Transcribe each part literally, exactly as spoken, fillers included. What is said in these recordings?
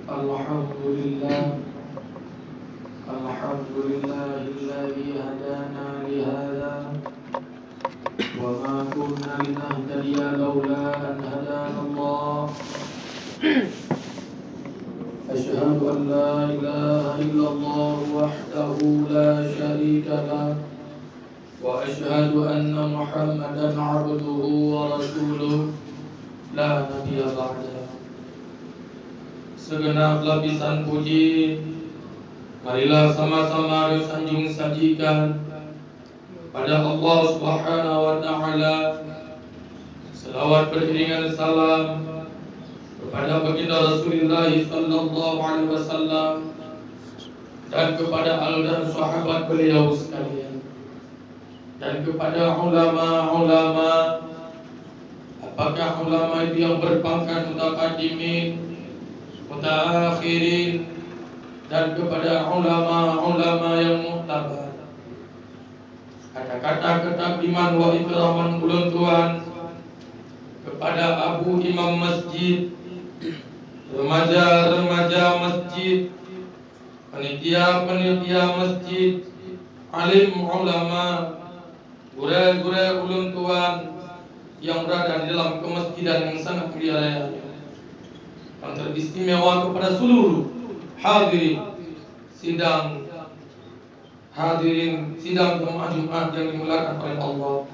الحمد لله. الحمد لله الذي هدانا لهذا وما كنا لنهتدي لولا أن هدانا الله. أشهد أن لا إله إلا الله وحده لا شريك له، وأشهد أن محمدا عبده ورسوله لا نبي بعده. Segenap lapisan puji marilah sama-sama geusanjung sajikan pada Allah Subhanahu wa Ta'ala. Selawat beriringan salam kepada Baginda Rasulullah sallallahu alaihi wasallam dan kepada al dan sahabat beliau sekalian, dan kepada ulama-ulama, apakah ulama itu yang berpangkat mutaqaddimin, mutaakhirin, dan kepada ulama-ulama yang muktabar. Kata-kata ketakdiman wa ikraman ulôn tuan kepada Abu Imam Masjid, remaja-remaja masjid, panitia-panitia masjid, alim ulama, gurée-gurée ulôn tuan yang berada di dalam kemasjidan yang sangat mulia raya, yang teristimewa kepada seluruh hadirin sidang Hadirin sidang jemaah Jumat yang dimuliakan oleh Allah.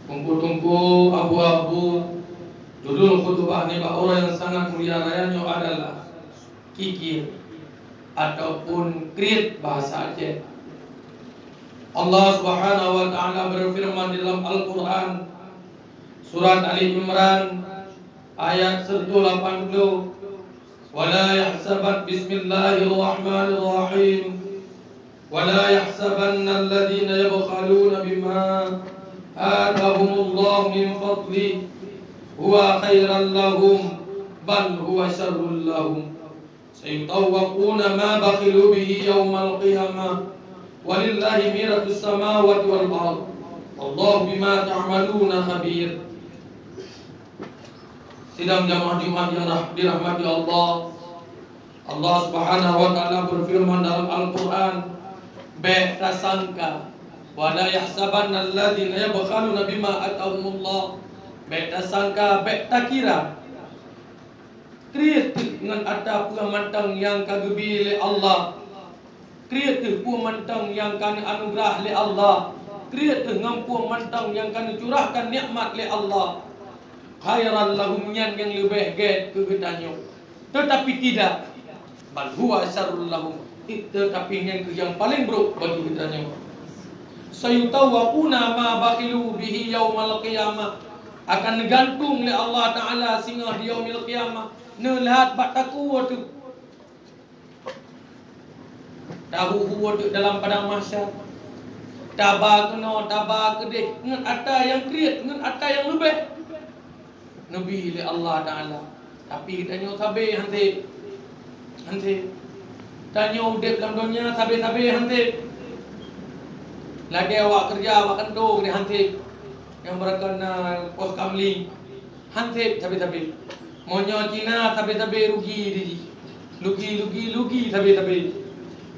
Teungku-teungku, abu-abu, judul khutbah nibak uroe nyang sangat mulia raya nyoe adalah kikir ataupun kriet bahasa Aceh. Allah Subhanahu wa Ta'ala berfirman di dalam Al-Quran, surat Ali Imran, ayat seratus lapan puluh, "Wa la yahsaban, bismillahirrahmanirrahim. Wa la yahsabanna alladhina yabkhaluna bima atahumullahu min fadlih huwa khairan lahum, bal huwa syarrul lahum. Sayutawwaquna ma bakhilu bihi yaumal qiyamah. Walillahi miratus samawati wal ard. Wallahu bima ta'maluna khabir." Sidang jamaah Jumat yang rah-, dirahmati Allah, Allah Subhanahu wa Ta'ala berfirman dalam Al-Quran, "Bék tasangka, wa la yahsabanna alladhina yabkhaluna bima atahumullah." Bék tasangka, bék takira, kriet teuh ngon atra peue mantong nyang ka geubi lé Allah. Kriet teuh peue mantong nyang ka neuanugeurah lé Allah. Kriet teuh ngon peue mantong nyang ka neucurahkan nikmat lé Allah. Khairan lahum, nyan nyang leubeh gét keu geutanyoe. Teutapi tidak. Bal huwa syarrul lahum. Teutapi nyan keuh nyang paleng brok bagi geutanyoe. Sayutawwaquna ma bakhilu bihi yaumal qiyamah. Akan neugantung lé Allah Ta'ala singoh di yaumil qiyamah. Neulat bak takue teuh. Tahu-hu teuh dalam padang mahsyar. Taba keunoe, taba keudeh, ngon atra nyang kriet, ngon atra nyang leubeh neubi lé Allah Ta'ala. Tapi tanyoe sabe han seb. Han seb. Tanyoe udeb lam donya sabe-sabe han seb. Lagée awak keureuja, awak kantô keudeh han seb. Nyang beurakan na pos kamling. Han seb sabe-sabe. Meunyoe Cina sabe-sabe rugi di jih. Lugi, lugi, lugi sabe-sabe.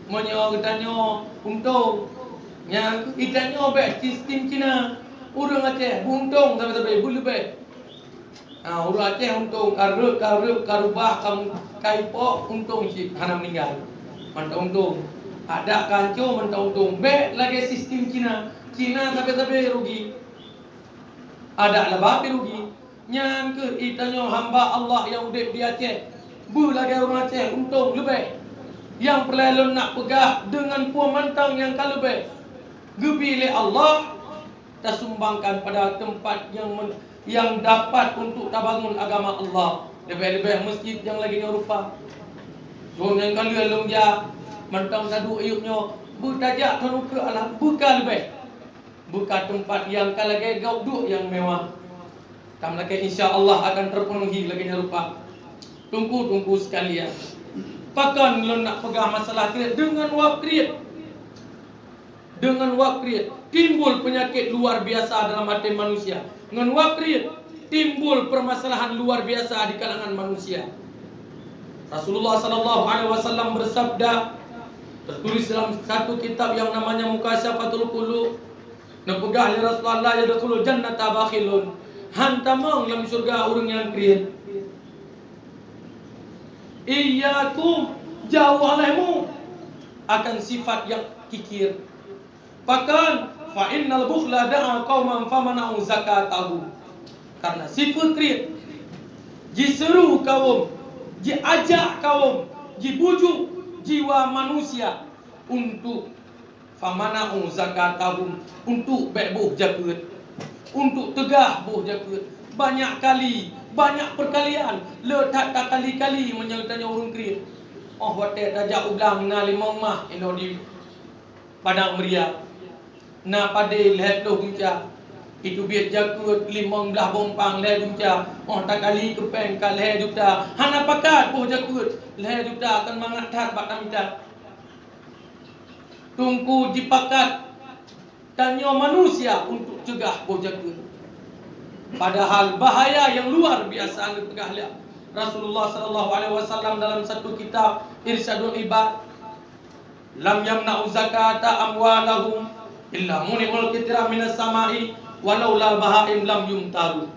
Meunyoe geutanyoe untông, nyan geutanyoe bék sistem Cina. Ureuëng Aceh beuuntông sabe-sabe, beuleubeh. Ha, ureuëng Aceh untông, ka reuek, ka reuek, ka rubah, ka, ka ipok, untông cit, hana meuninggai. Mantong untông. Adak ka hanco, mantong untông. Bék lagée sistem Cina. Cina sabe-sabe rugi. Adak laba pih rugi. Nyan kheueh geutanyoe hamba Allah nyang udeb di Aceh. Beu lagée ureuëng Aceh untông leubeh. Nyang peureulée lôn nak peugah deungon peue mantong nyang ka leubeh geubi lé Allah, tasumbangkan pada teumpat nyang men-, nyang dapat untuk tabangun agama Allah. Leubeh-leubeh masjid nyang lagée nyoe rupa. Thon nyang ka lheueh lôn jak, mantong taduek yup nyoe, beu tajak thon ukeue Allah, beu ka leubeh. Beu ka teumpat nyang ka lagée gob duek nyang mewah. Tam lakée insya Allah akan terpenuhi lagée nyan rupa. Teungku-teungku sekalian, pakon lôn nak peugah masalah kriet deungon wab kriet. Deungon wab kriet timbul peunyakét luar biasa dalam até manusia. Ngon wab kriet timbul peumasalahan luar biasa di kalangan manusia. Rasulullah sallallahu alaihi wasallam bersabda, tertulis dalam satu kitab yang namanya Mukasyafatul Qulub, neupeugah lé Rasulullah, "La yadkhulul jannata bakhilun." Han tamong lam syurga ureuëng nyang kriet. Iyyakum, jauh alaimu akan sifat yang kikir. Pakon? Fa innal bukhla da'a qauman famana'u zakatahu. Karena sifat kriet, jiseuru kawöm, jiajak kawöm, jibujuk jiwa manusia untuk famana'u zakatahum, untuk bèk boh jakeuet, untuk teugah boh jakeuet. Banyak kali, banyak perkalian, le that takali-kali meunyoe tanyoe ureuëng kriet. Óh watèe tajak u blang na limong mah inoe di Padang Meuria. Na padé lhèe ploh gunca. Itu biet jakeuet limong blaih bompang lhèe gunca. Óh takali keu péng ka lhèe juta. Hana pakat boh jakeuet. Lhèe juta kon mangat that bak tamita. Teungku jipakat tanyoe manusia untuk cegah boh jakeuet. Padahal bahaya yang luar biasa neupeugah lé Rasulullah sallallahu alaihi wasallam dalam satu kitab Irsyadul Ibad. Lam yamna'u zakata amwalahum illa muni'ul qitra minas sama'i walau lal bahaim lam yumtaru.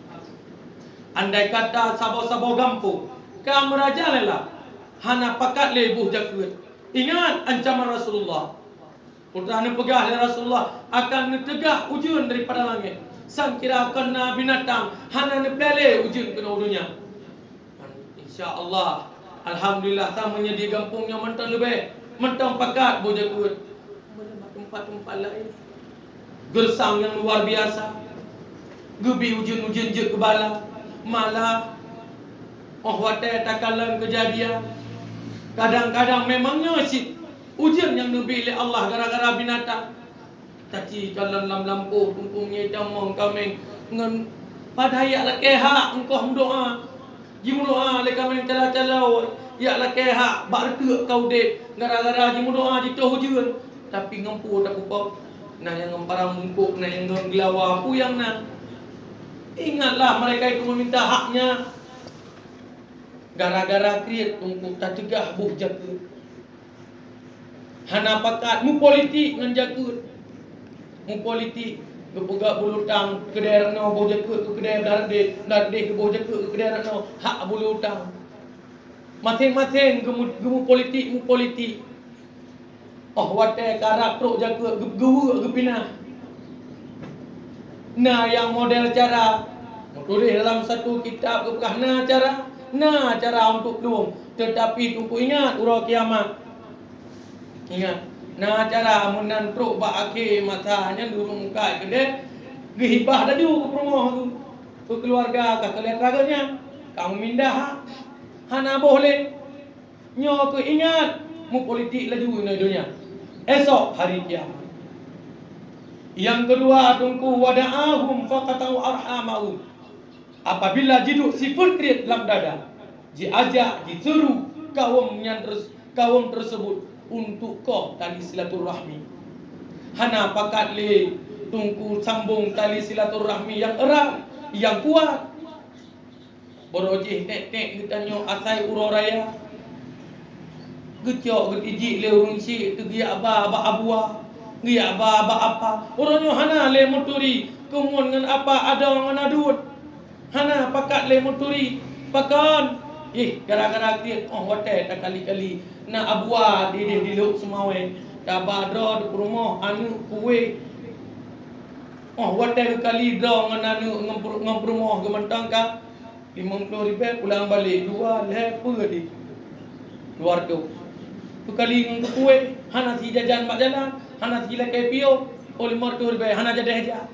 Andai kata saboh-saboh gampông ka meurajalela hana pakat lé boh jakeuet, ingat ancaman Rasulullah. Peue neupeugah lé Rasulullah akan neuteugah ujeuen daripada langét, sangkira kon na binatang hana neupeulé ujeuen keunoe donya. Insya Allah. Alhamdulillah, sama nyoe di gampông nyoe mantong leubeh, mantong pakat boh jakeuet. Meunyoe bak teumpat-teumpat laén, geusang nyang luar biasa. Geubi ujeuen-ujeuen jeuet keu bala. Malah, óh watèe takalon keujadian, kadang-kadang memang nyoe cit ujeuen nyang neubi lé Allah gara-gara binatang. Taci kalon lam lampôh, teungku meunyoe tamong kaméng ngon padahai jak lakèe hak eungkôt meudoa. Jimeudoa lé kaméng cala-cala, jak lakèe hak bak reuteuek ka udép gara-gara jimeudoa jitoh ujeuen. Tapi ngon peue tapeukoh? Na nyang ngon parang bungkôk, na nyang ngon geulawa, peue nyang na? Ingatlah, mereka itu meminta haknya. Gara-gara kriet teungku tateugah boh jakeuet. Hana pakat meupolitik ngon jakeuet. Meupolitik, geupeugah bulutang keudè ranoe, boh jakeuet keu keudè blah leudeh, blah leudeh geuboh jakeuet keu keudè ranoe, hak bulutang. Maséng-maséng geumeu-, geumeupolitik, meupolitik. Óh watèe karab trok jakeuet geu-, geuweuek geupinah. Na nyang model cara, meutuléh dalam satu kitab geupeugah na cara, na cara untuk plueng, teutapi teungku ingat uroe kiamat. Ingat, na cara meunan trok bak akhé masa nyan ureueng muka keudè geuhibah laju keu peurumoh tu, keu keuluwarga ka keuliatan nyan, ka meumindah, hana boh lé. Nyoe keuh ingat, meupolitik laju inoe donya. Esok hari kiamat. Nyang keudua, teungku, wada'ahum faqata'u arhamahum. Apabila jiduek sifeuet kriet lam dada, jiajak, jiseuru kawöm nyan teus-, kawöm teuseubut untuk koh tali silaturahmi. Hana pakat lé teungku sambong tali silaturahmi nyang erat, nyang kuat. Baroe jih nek-nek geutanyoe asai uroe raya. Geucok geutijik lé ureueng chik, teugeuyak ba bak abua, geuyak ba bak apa. Uroe nyoe hana lé meuturi, keumuen ngon apa, adoe ngon aduen. Hana pakat lé meuturi. Pakon? Ih, gara-gara kriet, óh watèe takali-kali na abua di deh di Lhokseumawe, taba droe di peurumoh aneuk kuweh. Óh watèe geukali droe ngon aneuk ngon peurumoh geumantong ka. Limong ploh ribèe pulang balek, dua lhèe peue di luar tu. Keu kali ngon keu kuweh, hana sijajan bak jalan, hana silakèe piôh, oh limong reutôh ribèe hana jadèh jak.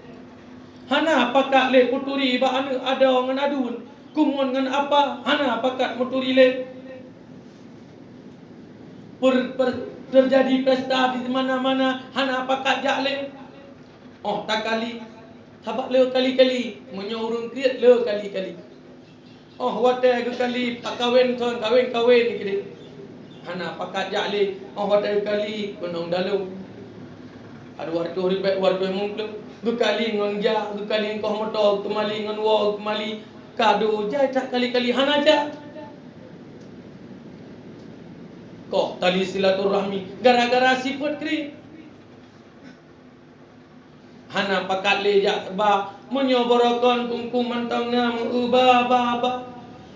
Hana pakat lé peuturi bak aneuk adoe ngon aduen, keumuen ngon apa, hana pakat meuturi lé. Per-, per-, teujadi pesta di mana-mana, hana pakat jak lé. Óh takali, sabab le kali-kali, meunyoe ureueng kriet le kali-kali. Óh watèe geukali pakawen kon kawen-kawen keudeh. Hana pakat jak lé, óh watèe geukali keunong dalông. Aduh, dua reutôh ribèe, dua reutôh limong ploh. Geukali ngon jak, geukali ngon koh moto, geukali ngon woe, geukali kado, jai that kali-kali hana jak. Koh tali silaturahmi gara-gara sifeuet kriet. Hana pakat lé jak ba, meunyoe barokon kungkung mantong na meu ba, ba, ba.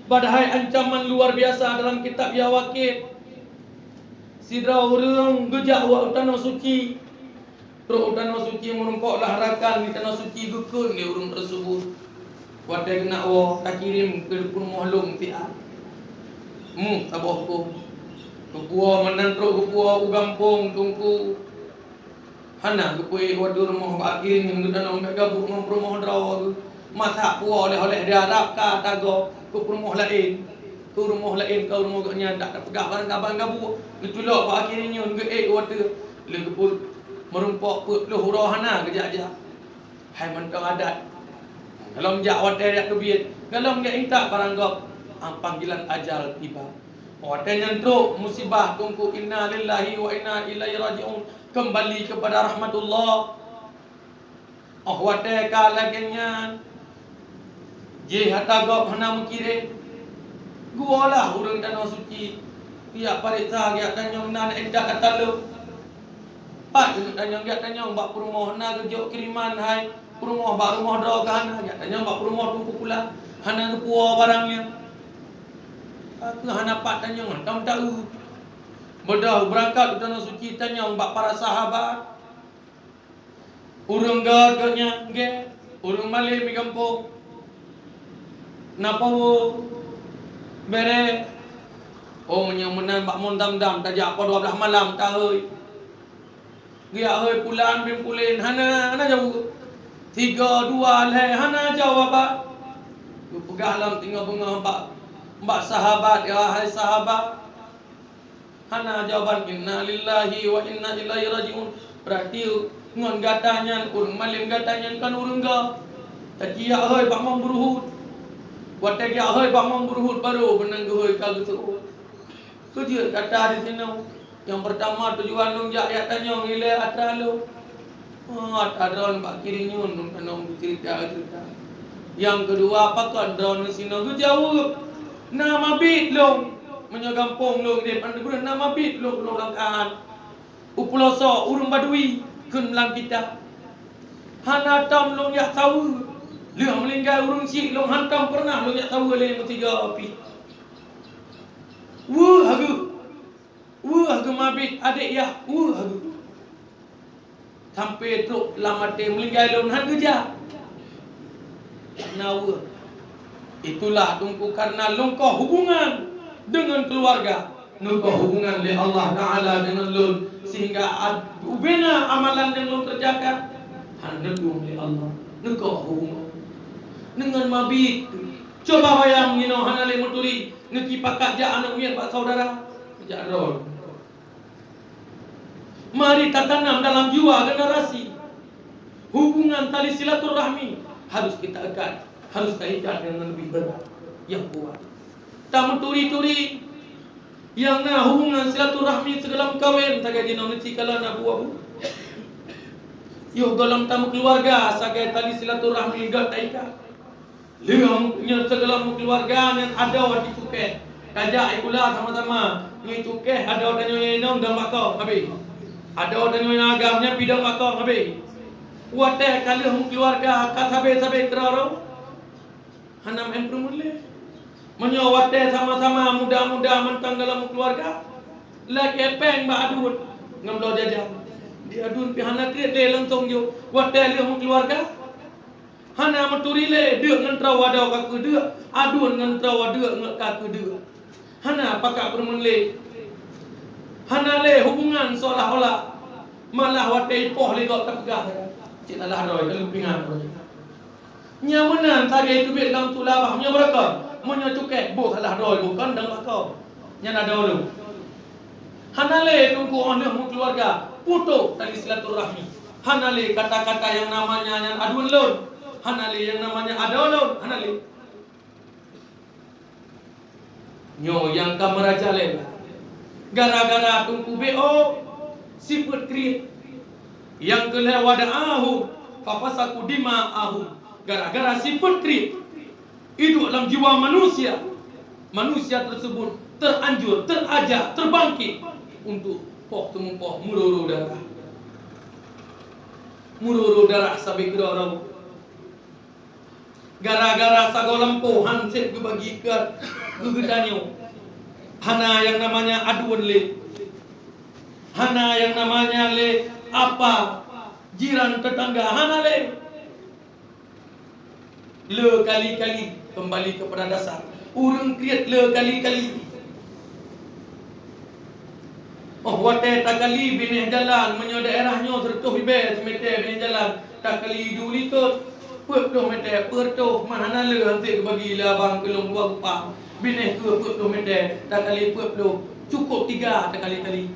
Padahai ancaman luar biasa dalam kitab Yawaqit. Sidroe ureuëng geujak u tanoh suci. Trok u tanoh suci meurumpok lah rakan di tanoh suci geukheun lé ureuëng teuseubut. Watée geunak woe takirém keu peurumoh lôn siat. Muh saboh kông. Geupuwoe meunan trok geupuwoe u gampông Teungku. Hana geupeue watée rumoh bak akhé nyan geutanyoe bék gabuek ngon peurumoh droe geuh. Masak puwoe oleh-oleh di Arab ka tagoe keu peurumoh laén. Keu rumoh laén ka rumoh geuh nyan dak tapeugah barang gaban gabuek. Geuculok bak akhé nyan geuék watée lé geupeu meurumpok peuet ploh uroe hana geujak-jak. Hai mantong adat. Galom jak watée jak teubiet, galom jak intat barang gob, ah, panggilan ajal tiba. Watée nyan trok musibah Teungku, inna lillahi wa inna ilaihi raji'un, kembali kepada rahmatullah. Oh watée ka lagée nyan, jih ata gob hana meukirém. Geuwoe lah ureuëng tanoh suci, jak pareksa jak tanyong na intat ata lôn. Pat keuneuk tanyong jak tanyong bak peurumoh na geujok kiriman hai peurumoh bak rumoh droe ka hana, jak tanyong bak peurumoh Teungku Pulan hana geupuwoe barang nyan. Ka kheueh hana pat tanyong hantom taeu. Beudôh beurangkat u tanoh suci tanyong bak para sahabat. Ureuëng gét geuh nyan gét, ureuëng malém di gampông. Na peue? Bèrèh. Oh meunyoe meunan bak mon dam-dam tajak poh dua blaih malam tahôi. Geujak hôi pulan bin pulen hana, hana jaweueb. Tiga dua lhée hana jawaban. Geupeugah lom teungoh beungoh bak, bak sahabat, ya hai sahabat. Hana jawaban, inna lillahi wa inna ilaihi raji'un. Berarti ngon gata nyan, ureuëng malém gata nyan kon ureuëng gét. Tapi jak hôi bak mon beuruhut. Watée jak hôi bak mon beuruhut baru beunang geuhôi ka geuseuôt. Keujeuet gata disinoe. Nyang peurtama tujuan lôn jak, jak tanyong ilée atra lôn. Oh, atra droen bak kiri nyoe lôn tanyong beucerita-cerita. Nyang keudua pakon droen disinoe geujaweueb. Na mabit lôn. Meunyoe gampông lôn di Pandeubeureuen na mabit lôn, lôn langkahan. U Pulo Soe ureuëng Badui kheun lam kitab. Hana tom lôn jak saweue. Lheueh meuninggai ureuëng chik lôn hantom peureunah lôn jak saweue lé meusigoe pih. Weueh hageuh. Weueh hageuh mabit adék yah, weueh hageuh. Sampai trok lam até meuninggai lôn han geujak. Na weueh. Itulah Teungku karena lôn koh hubungan dengan keluarga. Neukoh hubungan lé Allah Taala dengan lôn sehingga ad-, ubena amalan nyang lôn kerjakan hana neutueng lé Allah. Neukoh hubungan dengan mabit. Coba bayang inoe hana lé meuturi neukipakat jak aneuk miet bak saudara. Jak droe. Mari tatanam dalam jiwa generasi. Hubungan tali silaturahmi harus kita ikat, harus taikat dengan lebih berat, yang kuat. Tameuturi-turi nyang na hubungan silaturahmi sigohlom kawen sagai jinoe neuci kalon abu-abu. Yoh gohlom tameukeuluwarga sagai tali silaturahmi gét taikat. Lheueh nyoe sigohlom meukeuluwarga nyan adoe di cukéh. Tajak sikula sama-sama. Nyoe cukéh adoe tanyoe nyang inong dong bak kong habéh. Adoe tanyoe nyang agam nyan pih dong bak kong habéh. Watée ka lheueh meukeuluwarga ka sabe-sabe keudroe-droe. Hana meu'en peureumeun lé. Meunyoe watée sama-sama muda-muda mantong gohlom meukeuluwarga, lakée péng bak aduen ngon bloe jajan. Di aduen pih hana kriet lé langsong jok. Watée lheueh meukeuluwarga, hana meuturi lé, deuk ngon droe adoe ka keudeuk, aduen ngon droe deuk ngon ka keudeuk. Hana pakat peureumeun lé. Hana lé hubungan seolah-olah malah watée ipoh lé gob tapeugah, "Cit salah droe, ka lôn pingat droe." Nyang meunan sagai teubiet lam su labah nyoe beureukat, meunyoe cukéh boh salah droe, boh kandang bak kong. Nyan adoe lôn. Hana lé teungku óh lheueh meukeuluwarga, putôh tali silaturahmi. Hana lé kata-kata nyang namanya nyan aduen lôn. Hana lé nyang namanya adoe lôn. Hana lé. Nyoe nyang ka meurajalela. Gara-gara teungku B O, sifeuet kriet. Nyang keu lhée wada'ahum, fafasaku dima'ahum. Gara-gara sifeuet kriet. Iduek lam jiwa manusia. Manusia tersebut teranjur, terajak, terbangkit untuk poh teumeupoh meuroro darah. Meuroro darah sabe keudroe-droe. Gara-gara sagoe lampôh han sép geubagi keu geutanyoe. Hana nyang namanya aduen lé. Hana nyang namanya lé apa, jiran, tetangga, hana lé. Le kali-kali, kembali kepada dasar. Ureuëng kriet le kali-kali. Oh, watée takali binéh jalan, meunyoe daerah nyoe seureutôh ribée simeté binéh jalan, takali dua likot, peuet ploh meté, peuet reutôh, man hana le han sép geubagi lé abang keu lôn dua gupang. Binéh keu peuet ploh meté, takali peuet ploh, cukup tiga takali-kali.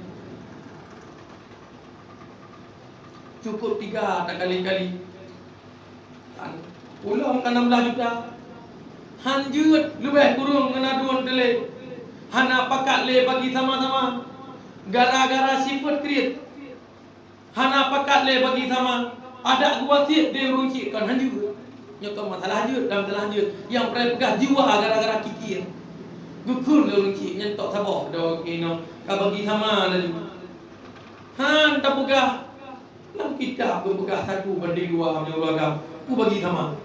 Cukup tiga takali-kali. Ulôn ka enam belas juta. Han jeuet leubeh kureueng ngon aduen teuh lé. Hana pakat lé bagi sama-sama. Gara-gara sifeuet kriet. Hana pakat lé bagi sama. Adak geuwasiet deh ureuëng chik kon han jeuet. Nyoe kon masalah jeuet, dan masalah jeuet. Nyang peureulée peugah jiwa gara-gara kikier. Geukheun lé ureuëng chik nyan tok saboh do inoe ka bagi sama laju. Han tapeugah. Lam kitab geupeugah satu banding dua meunyoe ureuëng agam, kubagi sama.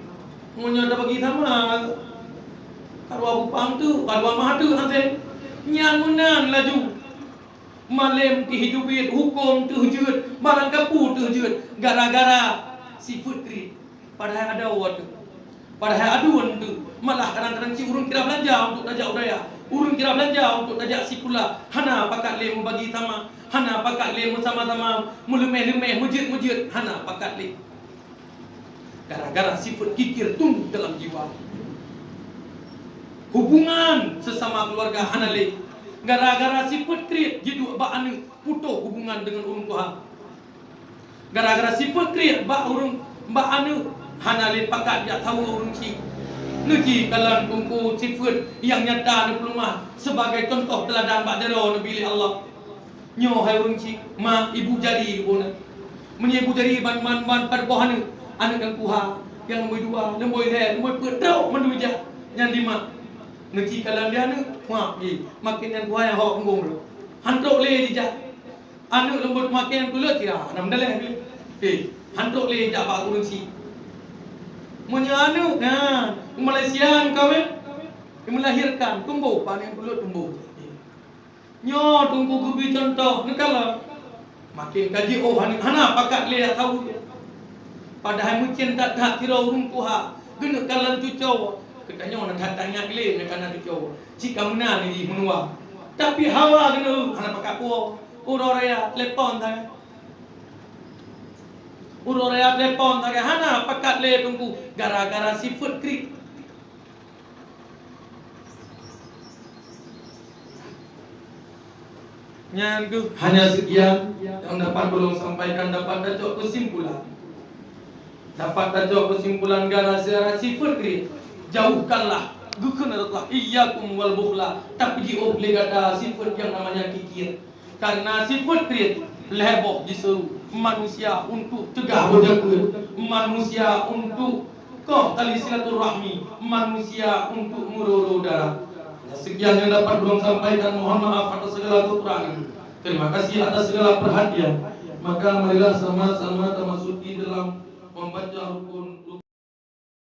Meunyoe tabagi sama, ka dua bupang tu, ka dua mah tu hanse. Nyan meunan laju. Malem teuh jubit, huköm teuh jeuet, barang kapeue teuh jeuet, gara-gara sifeuet kriet. Padahai ada watée. Padahai aduen teuh, malah kadang-kadang cit ureuëng kira beulanja untuk tajak u dayah, ureuëng kira beulanja untuk tajak sikula, hana pakat lé meubagi sama, hana pakat lé meusama-sama, meuleumeh-leumeh, meujeuet-meujeuet, hana pakat lé. Gara-gara sifeuet kikir tunggu dalam jiwa. Hubungan sesama keluarga hana lé. Gara-gara sifeuet kriet jiduek bak aneuëk, putôh hubungan deungon ureuëng tuha. Gara-gara sifeuet kriet bak ureuëng, bak aneuëk, hana lé pakat jak saweue ureuëng chik. Neuji kalon teungku sifeuet nyang nyata neupeuleumah sebagai cuntoh teuladan bak jaroe neubi lé Allah. Nyoe hai ureuëng chik, mak ibu jari bunoe. Meunyoe ibu jari ban, ban, ban pat boh aneuëk, aneuëk nyang tuha, nyang lumboi dua, lumboi lhée, lumboi peuet, trok mandum ijak nyan di mak. Neuji kalon di aneuëk, mak, eh, maken nyang tuha nyang hok punggong lom. Han trok lé jijak. Aneuëk leumbot maken kulot ya, hana meudaléh lé. Eh, han trok lé jak bak ureuëng chik. Meunyoe aneuëk, na, di Malaysia meukawen, di melahirkan, tumboh, panen kulot tumboh. Nyoe teungku geubi cuntoh, neukalon. Makin ka jiôh aneuëk hana pakat lé jak saweue. Padahai meucen that-that sidroe ureuëng tuha, geuneuk kalon cucoe. Geutanyoe na that-that nyan lé, na kana cucoe. Cit ka meunan jih meunua. Tapi hawa geuneuk hana pakat puwoe. Uroe raya telepon sagai. Uroe raya telepon sagai hana pakat lé teungku gara-gara sifeuet kriet. Nyan keuh hanya sekian yang dapat ulôn sampaikan, dapat tacok kesimpulan. Dapat tacok kesimpulan gara-gara sifeuet kriet. Jauhkanlah, geukheun Allah, iyyakum wal bukhla, tapi jiôh lé gata sifeuet yang namanya kikir. Karena sifeuet kriet lhée boh jiseuru manusia untuk cegah beujakeut, manusia untuk koh tali silaturahmi, manusia untuk meuroro darah. Sekian yang dapat ulôn sampaikan. Mohon maaf atas segala kekurangan. Terima kasih atas segala perhatian. Maka marilah sama-sama tamasuki dalam